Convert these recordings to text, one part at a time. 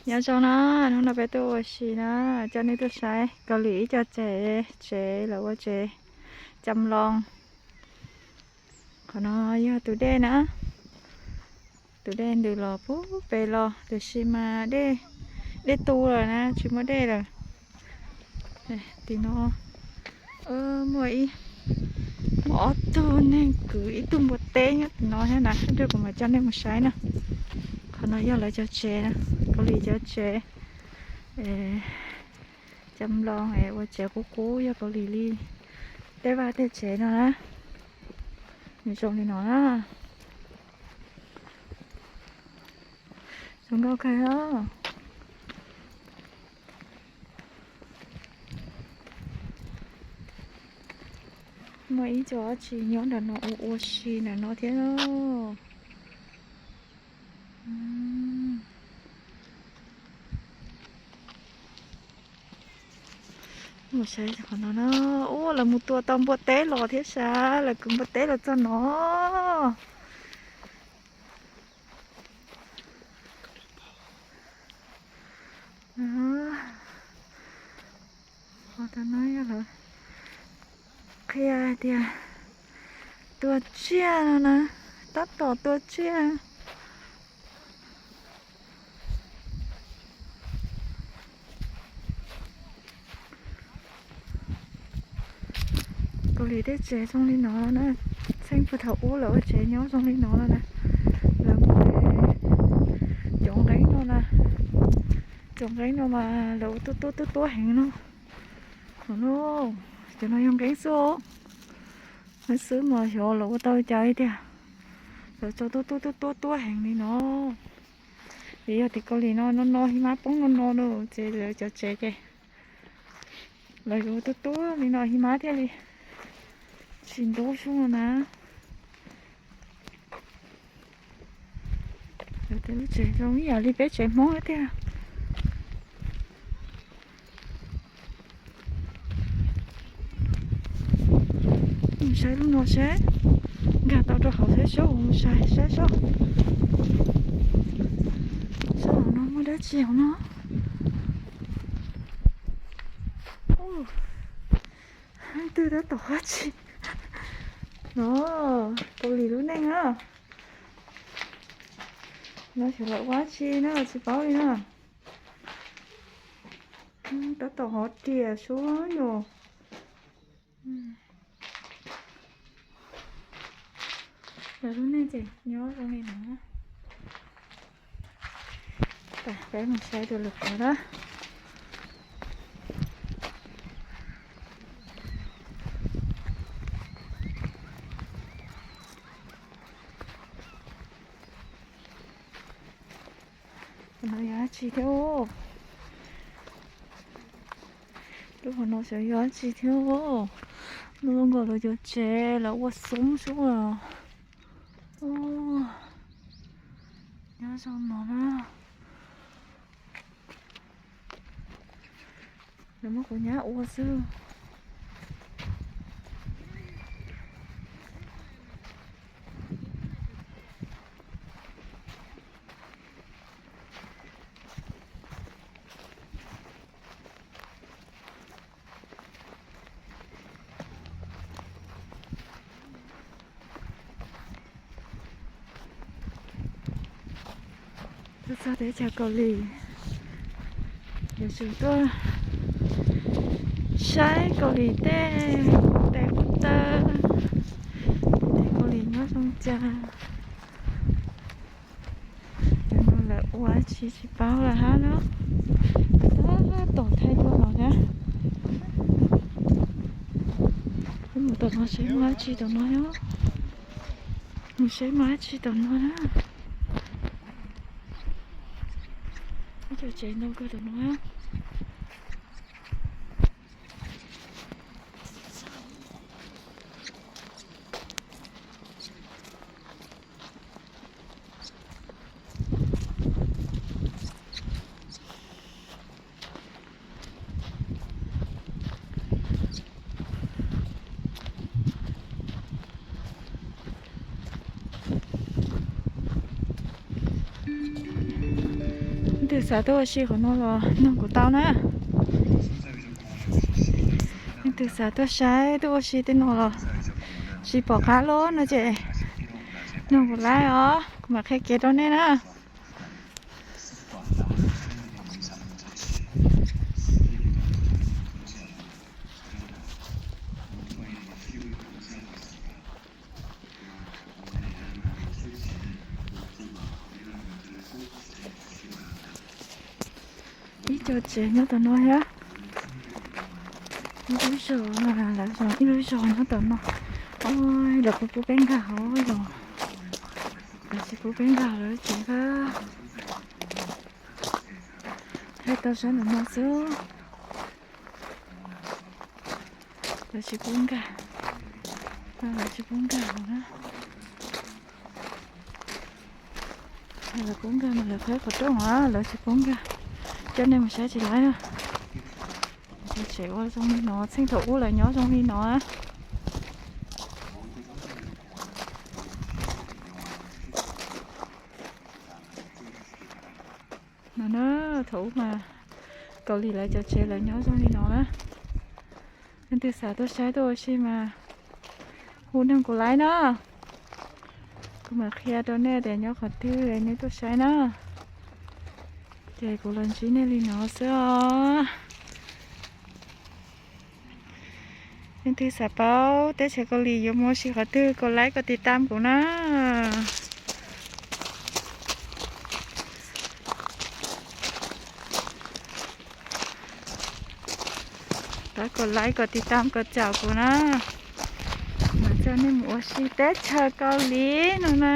Nyob zoo na, hnub no peb tuaj ua si na, coj nej tuaj saib Kaus Lim ib co tsev, tsev lawv ua tsev cam loo. Qhov no yog tus dej na, tus dej ntws los puag pem los, tiam sis mas dej, dej tu lawm na, tsis muaj dej lawm. Tim no muaj ib, muaj ob tug neeg kwv ib tug npua teb nyob tim no thiab na, kuv mam coj nej mus saib na. Qhov no yog lawv cov tsev na, Kaus Lim cov tsev cam loo es ua tsev qub qub yog Kaus Lim li tej vaj tej tsev no na. Nws zoo li no na. Zoo nkauj kawg os. Muaj ib co dab tsi nyob ntawm no ua ua si ntawm no thiab. Mus saib qhov no na. Ua lawv mus tua tau npua teb los thiab sas, lawv kwv npua teb los txog no. Qhov no yog lawv qhia hais tias tua tsiaj no na, tab tom tua tsiaj. Kaus Lim tej tsev zoo li no na, txheej puag thaum ub lawv ua tsev nyob zoo li no no na. Lawv muab cov nqeeb no na, cov nqeeb no mas lawv ua tuab tuab tuab tuab heev no. Cov no yog nqeeb xwb, nqeeb xwb mas xyov lawv ua tau cas li tiag. Lawv tso tuab tuab tuab tuab tuab heev li no. Vim yog tim Kaus Lim no no no his mab poob no no no ces lawv cov tsev ces lawv yuav tuab tuab li no his mab thiaj li tsis ntub sub no na. Lawv tej lub tsev zoo ib yam li peb tsev Hmoob thiab tiag. Mus saib lub no seb, nkag tau rau hauv thiab seb, mus saib saib seb, seb hauv no muaj dab tsi hauv no. Leej twg tab tom ua dab tsi no? Kaus Lim lub neej na. No xyov lawv ua dab tsi na tsis paub li na. Tab tom hov riam suab yom. Lawv lub neej ces nyob zoo li no. Peb mus saib dua lwm qhov na. Qhov no yog dab tsi thiab? Lub qhov no xyov yog dab tsi thiab? Nws zoo nkaus lawv cov tsev lawv ua xoob xwb os. Nyob zoo no na. Lawv muab quav nyab ua xwb. Tuaj txog teb chaws Kaus Lim, yuav tsum tuaj saib Kaus Lim tej tes ub taw, tej Kaus Lim nyob zoo cas. Cov no lawv ua dab tsi tsis paub lawm hab na. Tab tom thaij tuaj no thiab. Mus tom no seb muaj dab tsi tom no os. Mus seb muaj dab tsi tom no na. Ib co tsev ntoo kawg tom no. Twg xav tuaj ua si qhov no los nug kuv tau na. Leej twg xav tuaj saib tuaj ua si tej no los tsis pom qab loj no ces nug kuv laib os, kuv mam qhia kev rau nej na. Ib co tsev nyob tom no thiab. Ib lub zos, lawv zos ib lub zos nyob tom no. Oj, lawv kuj pub peb nkag hauv zos, lawv tsis pub peb nkag lawv tsev thiab. Thiaj tau saib ntawm no xwb. Lawv tsis pub nkag, lawv tsis pub nkag hauv na. Lawv pub nkag mas lawv qhib qhov rooj os, lawv tsis pub nkag. Coj nej mus saib tsis laib na. Tsev ua zoo li no, txheej thaum ub lawv nyob zoo li no. No na, thaum ub mas Kaus Lim lawv cov tsev lawv nyob zoo li no na. Leej twg xav tuaj saib tuaj ua si mas hu nug kuv laib na. Kuv mam qhia rau nej tias nyob qhov twg nej tuaj saib na. Ces kuv los ntsib nej li no xwb os. Leej twg xav paub teb chaws Kaus Lim yuav mus ua si qhov twg, kos laib kos tiv tam kuv na. Pab kos laib kos tiv tam kos caum kuv na. Kuv mam coj nej mus ua si teb chaws Kaus Lim no na.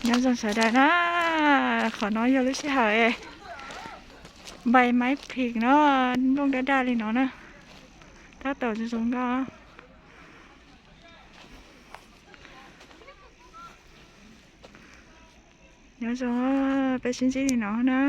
Nyob zoo sawv daws na, qhov no yog lub sij hawm npais maiv phim no, nplooj daj daj li no na, tab tom zoo zoo nkauj. Nyob zoo, peb sib ntsib li no na.